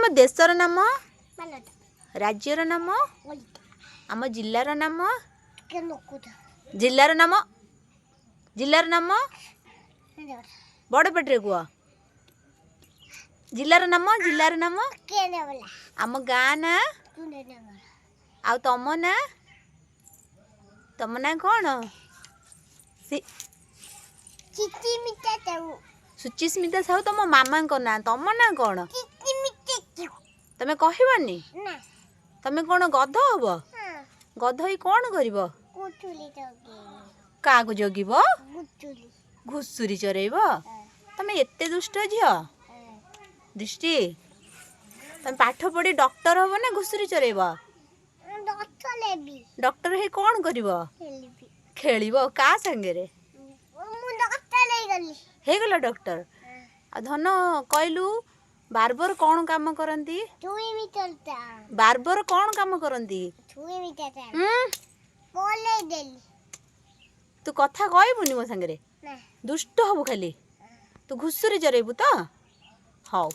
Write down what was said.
ଆମ ଦେଶର ନାମ, ରାଜ୍ୟର ନାମ, ଆମ ଜିଲ୍ଲାର ନାମ, ଜିଲ୍ଲାର ନାମ, ଜିଲ୍ଲାର ନାମ ବଡ଼ ପାଟିରେ କୁହ। ଜିଲ୍ଲାର ନାମ, ଜିଲ୍ଲାର ନାମ, ଆମ ଗାଁ ନାଁ, ଆଉ ତମ ନାଁ, ତମ ନାଁ କ'ଣ? ସୁଚିସ୍ମିତା ସାହୁ ତମ ମାମାଙ୍କ ନାଁ, ତମ ନାଁ କ'ଣ? ତମେ କହିବନି? ତମେ କ'ଣ ଗଧ ହବ? ଗଧ ହେଇ କ'ଣ କରିବ? କାହାକୁ ଜଗିବ? ଘୁଷୁରୀ ଚରେଇବ? ତମେ ଏତେ ଦୁଷ୍ଟ ଝିଅ ଦୃଷ୍ଟି। ତମେ ପାଠ ପଢ଼ି ଡକ୍ଟର ହବ ନା ଘୁଷୁରୀ ଚରେଇବ? ଡକ୍ଟର ହେଇ କ'ଣ କରିବ? ଖେଳିବ କାହା ସାଙ୍ଗରେ? ହେଇଗଲ ଡକ୍ଟର। ଆଉ ଧନ କହିଲୁ, ବାର୍ବର କ'ଣ କାମ କରନ୍ତି? ବାର୍ବର କ'ଣ କାମ କରନ୍ତି? ତୁ କଥା କହିବୁନି ମୋ ସାଙ୍ଗରେ, ଦୁଷ୍ଟ ହବୁ ଖାଲି। ତୁ ଘୁଷୁରୀ ଚରେଇବୁ ତ? ହଉ।